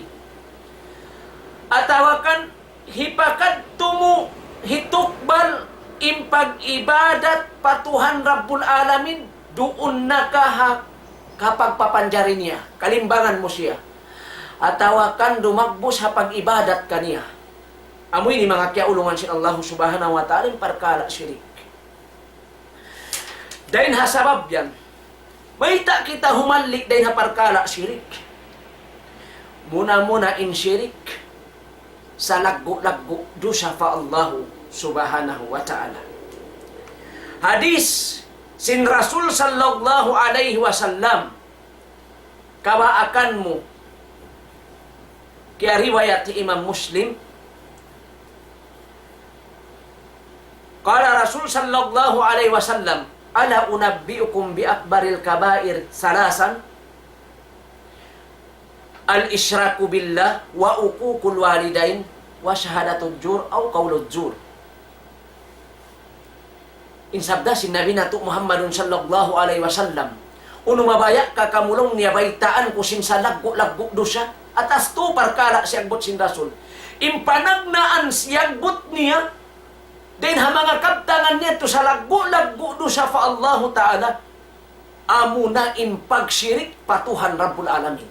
Atawa kan, hipakadtu mu hitukbal in pag-ibadat pa Tuhan Rabbul Alamin, duun na ka ha kapagpapanjari niya, kalimbangan mu siya. Atawa kan dumagbus ha pag-ibadat kaniya. Amu ini manga kiyaulungan sin Allah Subhanahu wa Ta'ala in parkala' sirik. Dayn ha sabab yan, mayta' kita humalli' dayn ha parkala' sirik. Muna-muna in sirik, salaggu'-laggu' dusa pa Allahu Subhanahu wa Ta'ala. Hadis sin Rasul sallallahu alayhi wasallam, kawaakan mu, kiyariwayat hi Imam Muslim, قال رسول صلى الله عليه وسلم: ألا أنبئكم بأكبر الكبائر ثلاثا؟ الإشراك بالله وعقوق الوالدين وشهادة الزور أو قول الزور. In sabda sin Nabi natu' Muhammadun sallallahu alayhi wasallam, unu mabaya' ka kamu laung niya baytaan ku sin salaggu'-laggu' dusa? Atas tu parkala' siyagbut sin Rasul. In panagnaan siyagbut niya, dayn ha manga kabtangan niya tu salaggu'-laggu' dusa pa Allahu Ta'ala, amuna in pagsirik pa Tuhan Rabbul Alamin.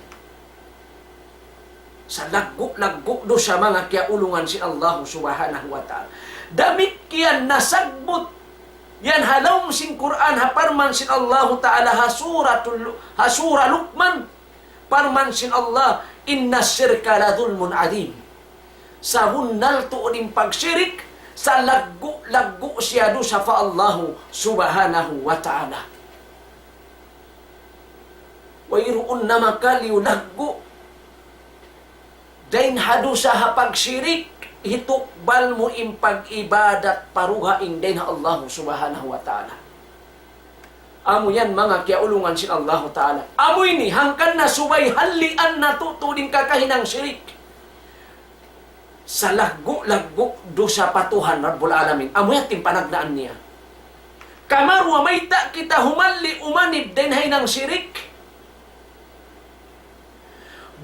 Salaggu'-laggu' dusa manga kiyaulungan sin Allahu Subhanahu wa Ta'ala. Damikkiyan nasagbut yan ha lawm sin Qur'an, ha parman sin Allahu Ta'ala, ha suratul, ha sura Luqman, parman sin Allah, إن الشرك لظلم عظيم. Sabunnal tuud in pagsirik, salaggu'-laggu' siya dusa pa Allahu Subhanahu wa Ta'ala. Wayruun na makaliyu laggu' dayn ha dusa ha pagsirik, hitukbal mu in pag-ibadat pa dugaing dayn ha Allahu Subhanahu wa Ta'ala. Amu yan manga kiyaulungan sin Allahu Ta'ala. Amu ini, hangkan na subay hallian natu' tuud in kakahinang sirik. Salaggu'-laggu' dusa pa Tuhan Rabbul Alamin. Amu yan in panagnaan niya. Kamaruwa mayta' kita humalli' umanib dayn ha hinang sirik.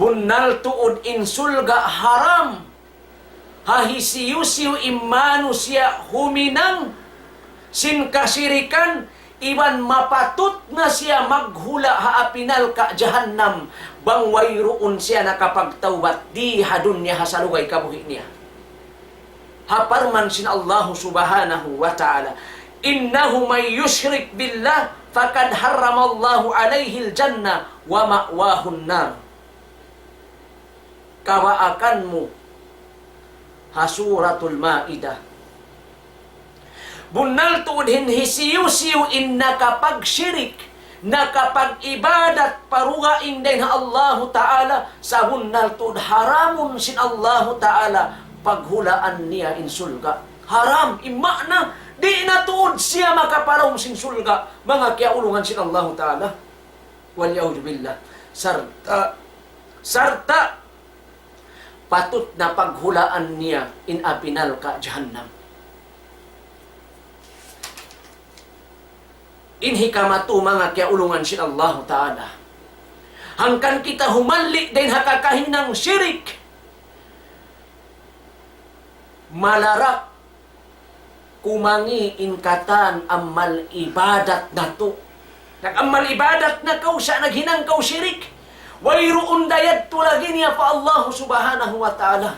Bunnal tuud in surga' haram ha hisiyu-siyu in manusiya' huminang sin kasirikan, iban mapatut na siya maghula' ha api narka' jahannam, bang wayruun siya nakapagtawbat di ha dunya ha salugay kabuhi' niya. Ha parman sin Allahu Subhanahu wa Ta'ala, إنه من يشرك بالله فقد حرم الله عليه الجنة ومأواه النار. Kawaakan mu ha Suratul Maidah. Bunnal tuud in hisiyu-siyu in nakapagsirik, nakapag-ibadat pa dugaing dayn ha Allahu Ta'ala, sabunnal tuud haramun sin Allahu Ta'ala paghulaan niya in surga'. Haram, in maana, di' na tuud siya makapalawm sin surga', manga kiyaulungan sin Allahu Ta'ala. والعياذ بالله. Sarta', sarta' patut na paghulaan niya in api narka' jahannam. In hikmat tu manga kiyaulungan sin Allahu Ta'ala. Hangkan kita humalli' dayn ha kakahinang sirik, malarak kumangi' in katan amal ibadat natu'. Nag-amal ibadat na kaw sa' naghinang kaw sirik. Wayruun da yadtu lagi' niya pa Allahu Subhanahu wa Ta'ala.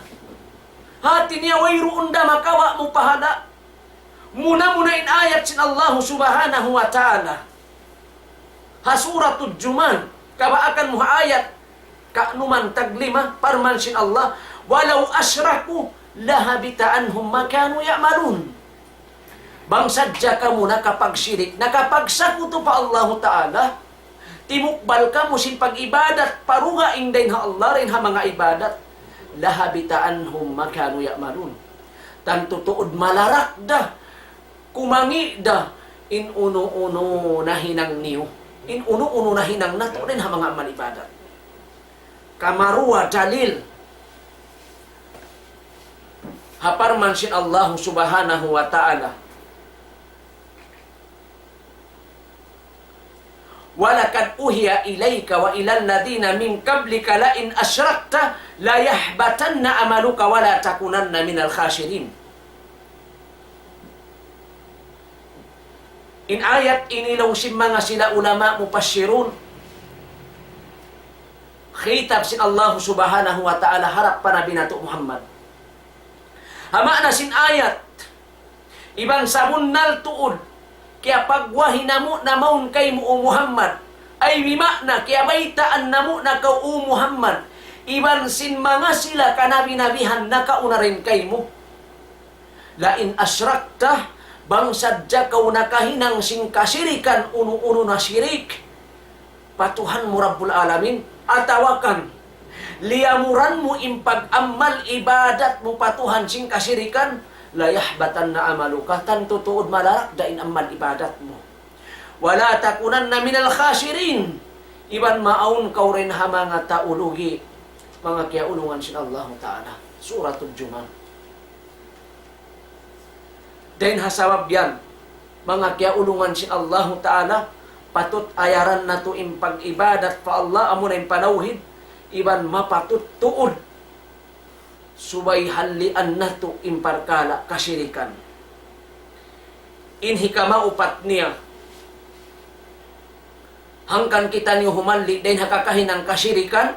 Hati niya wayruun da makawa' mu pahala'. Muna-muna in ayat sin Allahu Subhanahu wa Ta'ala. Ha Suratul Jumu'ah, kabaakan mu ha ayat kanuman taglima, parman sin Allah, ولو أشركوا لحبط عنهم ما كانوا يعملون. Bang sadja kamu nakapagsirik, nakapagsakutu pa Allahu Ta'ala, timukbal kamu sin pag-ibadat pa dugaing dayn ha Allah, dayn ha manga ibadat. لحبط عنهم ما كانوا يعملون. Tantu tuud malarak da, kumangi' da, in unu-unu nahinang niyu. In unu-unu nahinang natu' dayn ha manga amal ibadat. Kamaruwa dalil. Ha parman sin Allahu Subhanahu wa Ta'ala. ولقد أوحي إليك وإلى الذين من قبلك لئن أشركت ليحبطن عملك ولتكونن من الخاسرين. In ayat ini laung sin manga sila ulama mufassirun, khitab sin Allahu Subhanahu wa Ta'ala harap pa Nabi natu' Muhammad. Ha maana sin ayat, iban sabunnal tuud, kiyapagwahi namu' na mawn kaymu, O Muhammad. Ay, bimakna, kiyabaytaan namu' na kaw, O Muhammad. Iban sin manga sila kanabi-nabihan nakauna dayn kaymu. لئن أشركت, bang sadja kaw nakahinang sin kasirikan, unu-unu na sirik pa Tuhan mu Rabbul Alamin, atawa kan liyamuran mu in pag-amal ibadat mu pa Tuhan sin kasirikan, ليحبطن عملك, tantu tuud malarak da in amal ibadat mu. ولتكونن من الخاسرين, iban maawn kaw dayn ha manga tau lugi', manga kiyaulungan sin Allahu Ta'ala. Suratul Jumah. Dayn ha sabab yan, manga kiyaulungan sin Allahu Ta'ala, patut ayaran natu' in pag-ibadat pa Allah, amuna in panawhid, iban mapatut tuud. Subay hallian natu' in parkala' kasirikan. In hikamaupat niya, hangkan kitaniyu humalli' dayn ha kakahinang kasirikan,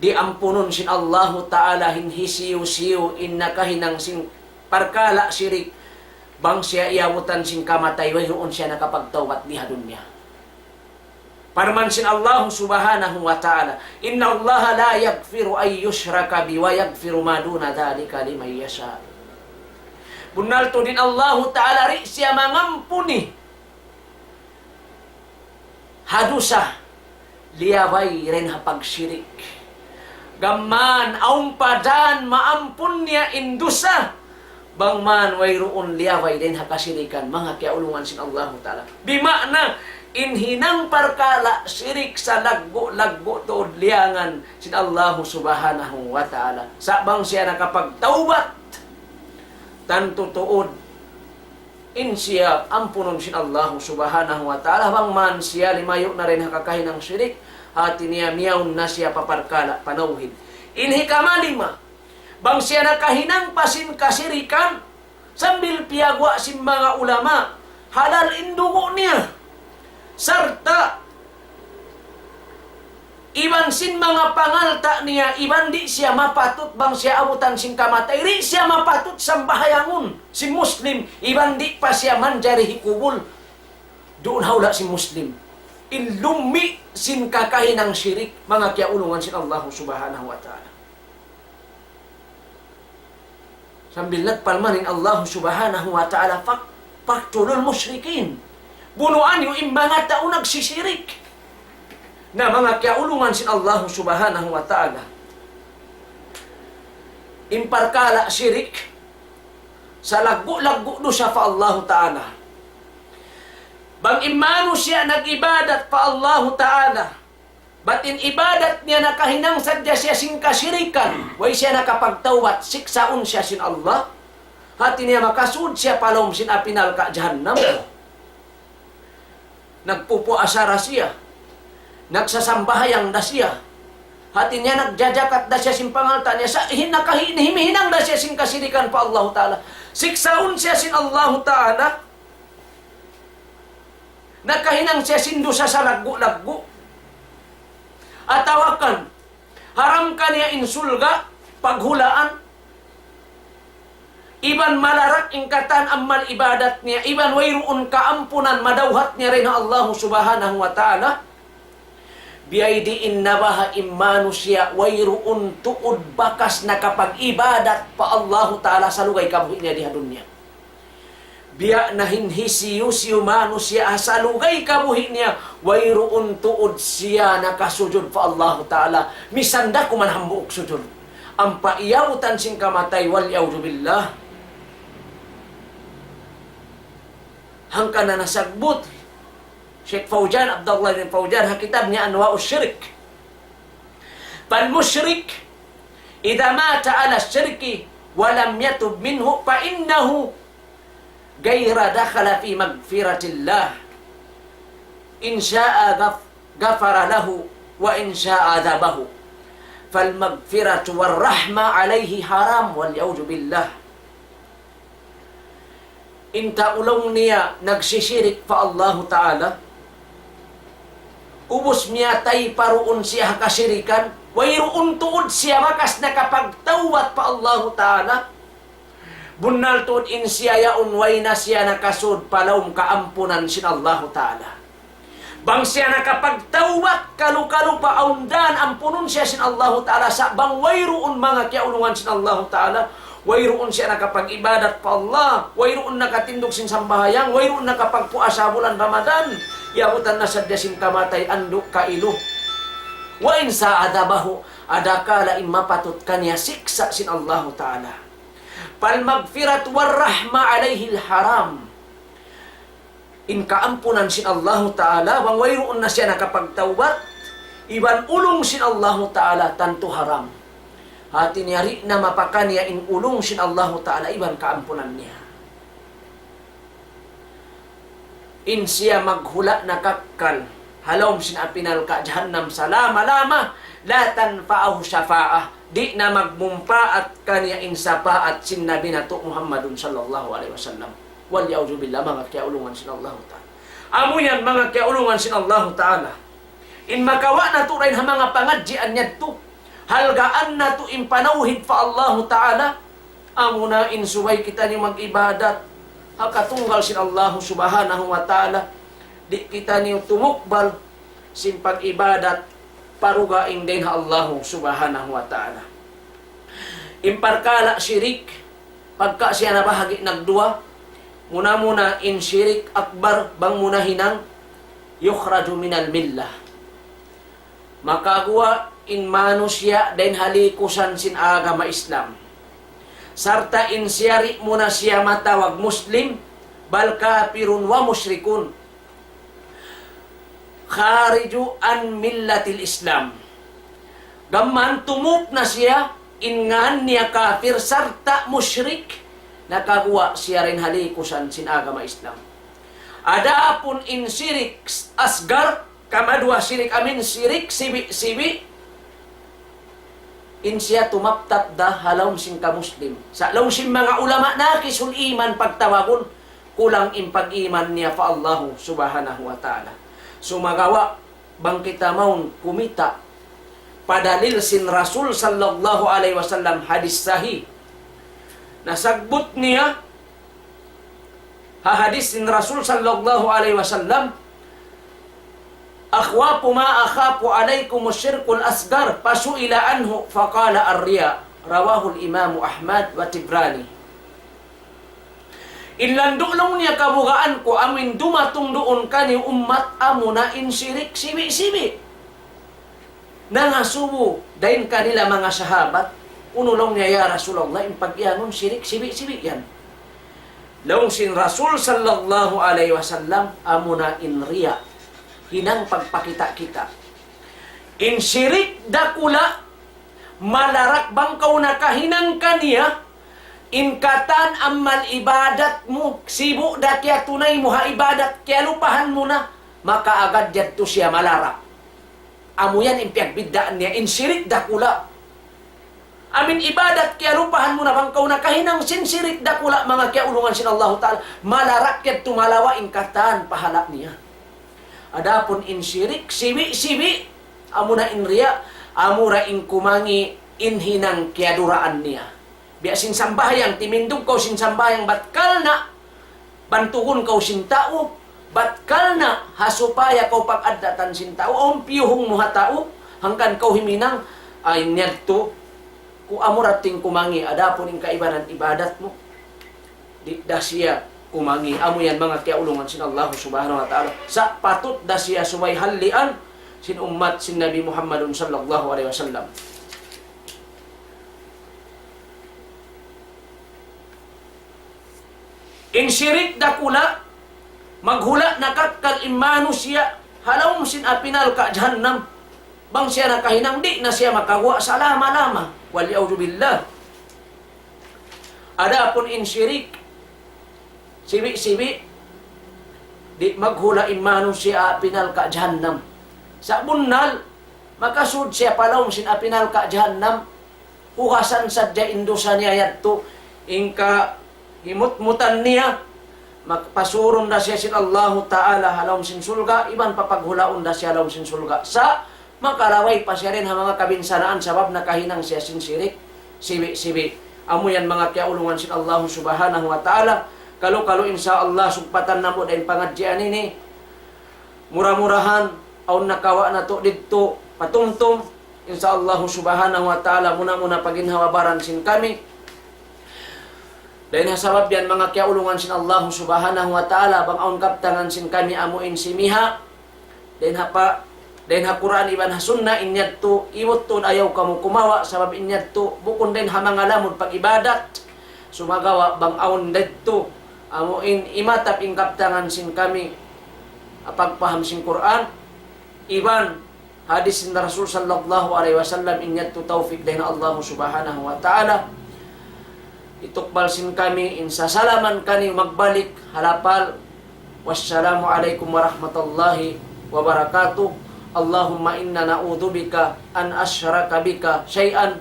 diampunun sin Allahu Ta'ala in hisiyu-siyu in nakahinang sin parkala' sirik, bang siya iyabutan sin kamatay, wayruun siya nakapagtawbat di ha dunya. Parman sin Allahu Subhanahu wa Ta'ala, إن الله لا يغفر أن يشرك به ويغفر ما دون ذلك لمن يشاء. Bunnal tuud in Allahu Ta'ala di' siya mangampuni ha dusa liyabay dayn ha pagsirik. Gam mayan awn pa dan maampun niya in dusa, bang man wayruun liyabay dayn ha kasirikan, manga kiyaulungan sin Allahu Ta'ala. Bimakna, in hinang parkala' sirik salaggu'-laggu' tuud liyangan sin Allahu Subhanahu wa Ta'ala. Sa' bang siya nakapagtawbat, tantu tuud in siya ampunun sin Allahu Subhanahu wa Ta'ala, bang man siya limayu' na dayn ha kakahinang sirik, hati niya miyawn na siya pa parkala' panawhid. In hikamalima, bang siya nakahinang pa sin kasirikan, sambil piyaguwa' sin manga ulama, halal in dugu' niya. Sarta' iban sin manga pangalta' niya, iban di' siya mapatut bang siya abutan sin kamatay, di' siya mapatut sambahayangun sin Muslim, iban di' pa siya manjari hikubul duun ha hula' sin Muslim. In lummi' sin kakahinang sirik, manga kiyaulungan sin Allahu Subhanahu wa Ta'ala. Sambil nagparman in Allahu Subhanahu wa Ta'ala, فاقتلوا المشركين. Bunuan niyu in manga tau nagsisirik. Na, manga kiyaulungan sin Allahu Subhanahu wa Ta'ala, in parkala' sirik, salaggu'-laggu' dusa pa Allahu Ta'ala. Bang in manusiya' nag-ibadat pa Allahu Ta'ala, bat in ibadat niya nakahinang sadja siya sin kasirikan, way siya nakapagtawbat, siksaun siya sin Allah. Hati niya makasud siya pa lawm sin api narka' jahannam. Nagpupuasa da siya. Nagsasambahayang da siya. Hati niya nagjajakat da siya sin pangalta' niya. Sa' hin-, nakahi-, himihinang da siya sin kasirikan pa Allahu Ta'ala. Siksaun siya sin Allahu Ta'ala. Nakahinang siya sin dusa salaggu'-laggu'. Atawa kan, haram kaniya in surga', paghulaan. Iban malarak in katan amal ibadat niya, iban wayruun kaampunan madawhat niya dayn ha Allahu Subhanahu wa Ta'ala. Biyadiin na baha' in manusiya' wayruun tuud bakas nakapag-ibadat pa Allahu Ta'ala salugay kabuhi' niya di ha dunya. Biya' na in hisiyu-siyu manusiya' ha salugay kabuhi' niya, wayruun tuud siya nakasujud pa Allahu Ta'ala, misan da kuman hambuuk sujud. Ampa iyabutan sin kamatay, wal iyawzu billah. Hangkan na nasabbut Sheikh Fawzan, Abdullah bin Fawzan, ha kitab niya Anwa'u Shirk. فالمشرك إذا مات على الشرك ولم يتب منه فإنه غير دخل في مغفرة الله، إن شاء غف-، غفر له وإن شاء عذبه، فالمغفرة والرحمة عليه حرام والعياذ بالله. In tau laung niya nagsisirik pa Allahu Ta'ala, ubus miyatay pa duun siya ha kasirikan, wayruun tuud siya bakas nakapagtawbat pa Allahu Ta'ala. Bunnal tuud in siya yaun way na siya nakasud pa lawm kaampunan sin Allahu Ta'ala. Bang siya nakapagtawbat kalu-kalu pa awn dan ampunun siya sin Allahu Ta'ala, sa' bang wayruun manga kiyaulungan sin Allahu Ta'ala, wayruun siya nakapag-ibadat pa Allah, wayruun nakatindug sin sambahayang, wayruun nakapagpuasa bulan Ramadan, iyabutan na sadja sin kamatay andu' kailu. وإن شاء عذبه, adakala in mapatut kaniya siksa' sin Allahu Ta'ala. فالمغفرة والرحمة عليه الحرام. In kaampunan sin Allahu Ta'ala, bang wayruun na siya nakapagtawbat, iban ulung sin Allahu Ta'ala, tantu haram. Hati niya di' na mapakaniya in ulung sin Allahu Ta'ala, iban kaampunan niya. In siya maghula' na kakkal ha lawm sin api narka' jahannam salama-lama, لا تنفعه شفاعة, di' na magmumpaat kaniya in sapaat sin Nabi natu' Muhammadun sallallahu alayhi wasallam. والعياذ بالله, manga kiyaulungan sin Allahu Ta'ala. Amu yan, manga kiyaulungan sin Allahu Ta'ala. In makawa' natu' dayn ha manga pangadjian yadtu, halgaan natu' in panawhid pa Allahu Ta'ala, amuna in subay kitaniyu mag-ibadat ha katunggal sin Allahu Subhanahu wa Ta'ala, di' kitaniyu tumukbal sin pag-ibadat pa dugaing dayn ha Allahu Subhanahu wa Ta'ala. In parkala' shirik, pagka siya nabahagi' nagduwa, muna-muna in shirik akbar, bang mu na hinang, يخرج من الملة. Makaguwa' in manusiya' dayn ha likusan sin agama Islam. Sarta' in siya di' mu na siya matawag Muslim, بل كافر ومشرك. خارج عن ملة الإسلام. Gam man tumup na siya, in ngan niya kafir sarta' mushrik, nakaguwa' siya dayn ha likusan sin agama Islam. Adapun in shirik asgar, kamaduwa shirik amin, shirik sibi'-sibi', in siya tumaptap da ha lawm sin kamuslim. Sa' laung sin manga ulama naqisul iman pagtawagun, kulang in pag-iman niya pa Allahu Subhanahu wa Ta'ala. Sumagawa', bang kita mawn kumita' pa dalil sin Rasul sallallahu alayhi wasallam, hadis sahih. Nasabbut niya, ha hadis sin Rasul sallallahu alayhi wasallam, أخوف ما أخاف عليكم الشرك الأصغر، فسئل عنه فقال الرياء. رواه الإمام أحمد والطبراني. In landu' laung niya kabugaan ku amuin dumatung duun kaniyu ummat amuna in shirik sibi'-sibi'. Nangasubu dayn kanila manga sahabat, unu laung niya, "Ya Rasulullah, in pag-iyanun shirik sibi'-sibi' yan?" Laung sin Rasul sallallahu alayhi wasallam, amuna in riya, hinang pagpakita'-kita'. In shirik dakula', malarak bang kaw nakahinang kaniya, in katan amal ibadat mu, sibu' da kiyatunay mu ha ibadat, kiyalupahan mu na, makaagad yadtu siya malarak. Amu yan in piyagbiddaan niya, in shirik dakula'. Amin ibadat, kiyalupahan mu na bang kaw nakahinang sin shirik dakula', manga kiyaulungan sin Allahu Ta'ala, malarak yadtu, malawa' in katan pahala' niya. Adapun in shirik sibi'-sibi', amuna in riya, amura in kumangi' in hinang kiyaduraan niya. Biya' sin sambahayang, timindug kaw sin sambahayang, bat karna' bantugun kaw sin tau, bat karna' ha supaya kaw pag-addatan sin tau, awn piyuhung mu ha tau, hangkan kaw himinang, ay niyadtu, ku amura in kumangi', adapun in kaibanan ibadat mu, di' da siya kumangi'. Amu yan manga kiyaulungan sin Allah Subhanahu wa Ta'ala. Sa' patut da siya subay hallian sin ummat sin Nabi Muhammadun sallallahu alayhi wasallam. In shirik dakula', maghula' nakakkal in manusiya' ha lawm sin api narka' jahannam. Bang siya nakahinang, di' na siya makaguwa' salama-lama. Wal iyadhu billah. Adapun in shirik, sibi'-sibi', di' maghula' in manusiya' ha api narka' jahannam. Sa' bunnal, makasud siya pa lawm sin api narka' jahannam. Puhasan sadja in dusa niya yadtu, in kahimutmutan niya, mak-, pasurun da siya sin Allahu Ta'ala ha lawm sin surga', iban papaghulaun da siya ha lawm sin surga'. Sa' makalaway pa siya dayn ha manga kabinsanaan sabab nakahinang siya sin shirik, sibi'-sibi'. Amu yan manga kiyaulungan sin Allahu Subhanahu wa Ta'ala. Kalu-kalu insya Allah sugpatan namu' da in pangadjian ini. Mura-murahan, awn nakawa' natu' didtu, patumtum. Insya Allahu Subhanahu wa Ta'ala, muna-muna paginhawa-baran sin kami. Dayn ha sabab yan, manga kiyaulungan sin Allahu Subhanahu wa Ta'ala, bang awn kabtangan sin kami amu in simiha'. Dayn ha pa, dayn ha Qur'an iban ha Sunnah, in yadtu, iwut tuud ayaw kamu kumawa', sabab in yadtu, bukun dayn ha manga lamud pag-ibadat. Sumagawa' bang awn didtu, amu in imatap in kabtangan sin kami, ha pagpaham sin Qur'an, iban hadis sin Rasul sallallahu alayhi wasallam, in yadtu tawfik dayn ha Allah Subhanahu wa Ta'ala. Itukbal sin kami, in sasalaman kami magbalik ha lapal. Wassalamu alaykum warahmatullahi wabarakatuh. اللهم إنا نعوذ بك أن نشرك بك شيئا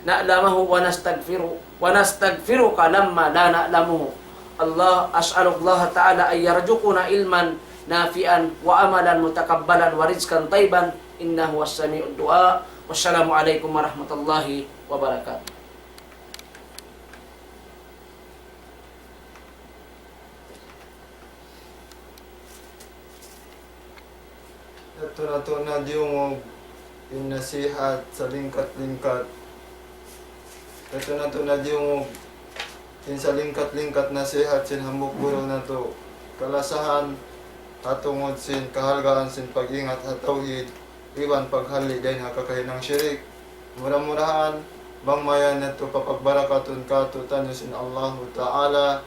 نعلمه ونستغفر-، ونستغفرك لما لا نعلمه. الله، أسأل الله تعالى أن يرزقنا علما نافعا وعملا متقبلا ورزقا طيبا إنه هو سميع الدعاء. والسلام عليكم ورحمة الله وبركاته. Yadtu natu' na diyungug in nasihat salingkat-lingkat. Yadtu natu' na diyungug in salingkat-lingkat nasihat sin hambuuk guru natu'. Kalasahan ha tungud sin kahalgaan sin pag-ingat ha tawhid, iban paghalli' dayn ha kakahinang shirik. Mura-murahan, bang mayan yadtu papagbarakatun kātu'niyu sin Allahu Ta'ala.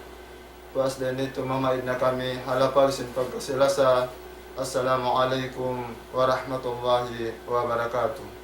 Puas dayn didtu mamaid na kami ha lapal sin pagkasi-lasa. Assalamu alaykum warahmatullahi wabarakatuh.